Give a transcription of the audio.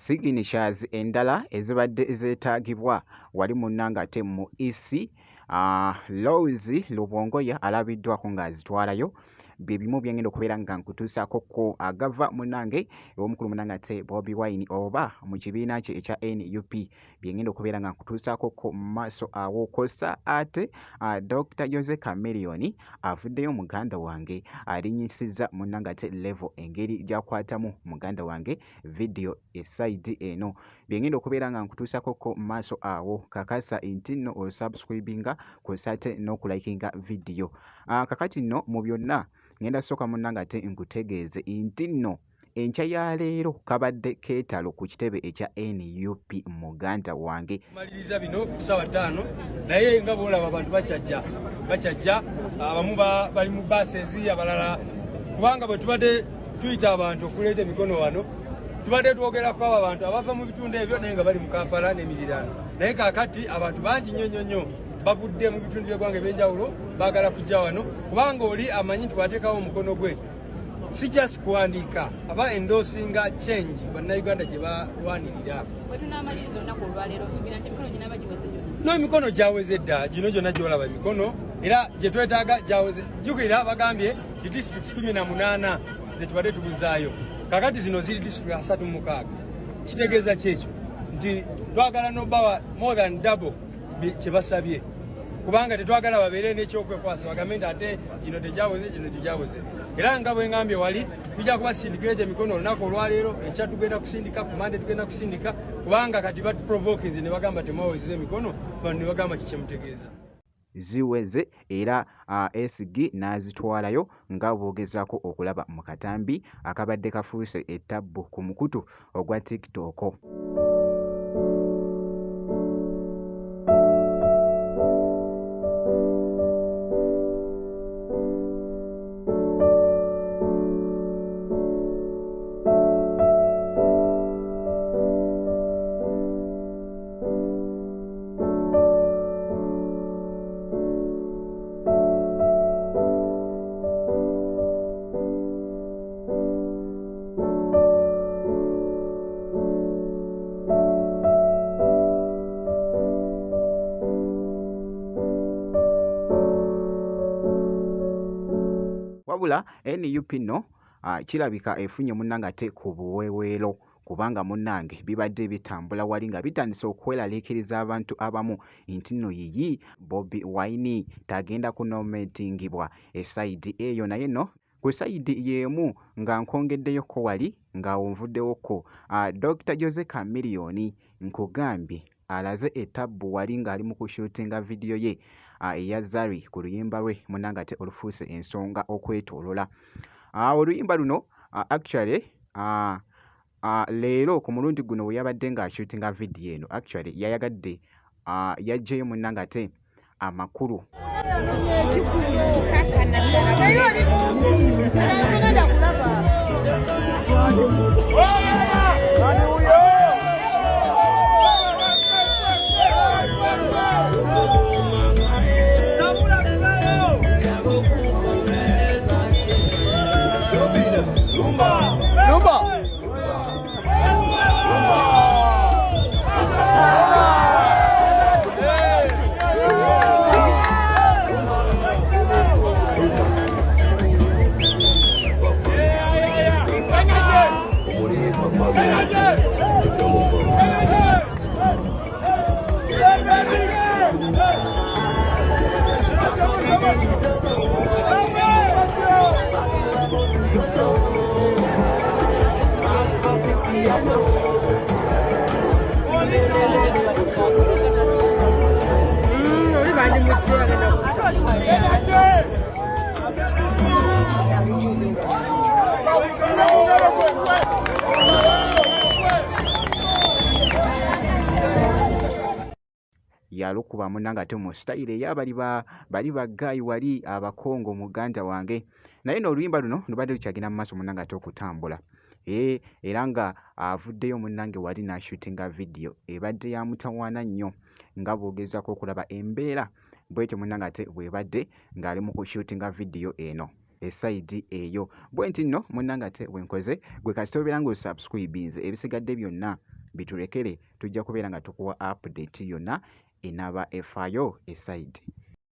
Signatures endala ezibadde zeetaagibwa wali munnange ate mu EC, Lois Lubongoya alabiddwako ng'azitwalayo. Bye bimu bye ngenda okubeera nga nkutuusaako ko agava munnange ew'omukulu munnange ate Bobi Wine oba mu kibiina kye ekya NUP, bye ngenda okubeera nga nkutuusaako ko mu maaso awo. Kw'ossa ate Dokita Jose Chameleone avuddeyo muganda wange alinnyisizza munnange ate level engeri gy'akwatamu muganda wange vidiyo esayidi eno. Bye ngenda okubeera nga nkutuusaako ko mu maaso awo. Kakasa nti nno osubscribinga kw'ossa ate n'okulayikinga vidiyo. Kakati nno mu byonna ngenda sooka munnange ate nkutegeeze nti nno enkya ya leero kabadde keetalo ku kitebe ekya NUP muganda wange. Maliriza bino ku ssaawa 5, naye nga bw'olaba abantu bakyajja, bakyajja, abamu bali mu buses, abalala kubanga bwe tubadde tuyita abantu okuleeta emikono wano, tubadde twogera ku abo abantu abava mu bitundu ebyo naye nga bali mu Kampala n'emiriraano. Naye kaakati abantu bangi nnyo nnyo nnyo bavudde mu bitundu by'eggwanga eby'enjawulo baagala kujja wano, kubanga oli amanyi nti bw'ateekawo omukono gwe si just kuwandiika, aba endoosinga change bannayuganda gye balwanirira. Bwe tunaamaliriza olunaku olwaleero, osuubira nti emikono ginaaba giweze gyonna? No, emikono gyaweze dda, gino gyonna gy'olaba emikono era gye twetaaga gyaweze. Jjukira bagambye nti disitulikiti 18 ze tubadde tubuzaayo, kaakati zino ziri disitulikiti 36. Kitegeeza ki ekyo? Nti twagala n'obawa more than double kye basabye, kubanga tetwagala babeere n'ekyokwekwasa bagambe nti ate kino tekyaweze, kino tekyaweze. Era nga bwe ngambye wali, tujja kubasindikira egyo emikono olunaku olwaleero, enkya tugenda kusindika, ku Mande tugenda kusindika, kubanga kati batuprovokinze ne bagamba temwawezeza emikono, bano ne bagamba ki kyemutegeeza. Ziweze era SG n'azitwalayo nga bw'ogezaako okulaba mu katambi akabadde kafuuse ettabbu ku mukutu ogwa TikTok. Wabula NUP nno kirabika efunye munnange ate ku buweweero, kubanga munnange bibadde bitambula wali nga bitandise okweraliikiriza abantu abamu nti nno yiyi Bobi Wine tagenda kunominatingibwa esayidi eyo. Naye nno ku sayidi y'emu nga nkwongeddeyokko wali ng'awo nvuddewokko, Dokita Jose Chameleone nkugambye alaze ettabbu wali ng'ali mu kushuutinga vidiyo ye eya Zari ku luyimba lwe munnange ate olufuuse ensonga okwetoolola. Oluyimba luno actually leero ku mulundi guno we yabadde ng'ashuutinga vidiyo eno, actually yayagadde yaggyeyo munnange ate amakulu. Yalukuba munnange ate mu sitayiro ey'abali ba bali baggaayi wali Abakongo muganda wange. Naye nno oluyimba luno lubadde lukyagenda mu maaso munnange ate okutambula. Era nga avuddeyo munnange wali n'ashuutinga vidiyo ebadde ya mutawaana nnyo nga bw'ogezaako okulaba embeera bw'etyo munnange ate bw'ebadde ng'ali mu kushuutinga vidiyo eno esayidi eyo. Bwe nti nno munnange ate bwe nkoze, gwe kasita obeera ng'osubscribinze ebisigadde byonna. Bitulekere, tujja kubeera nga tukuwa update yonna enaaba efaayo eside.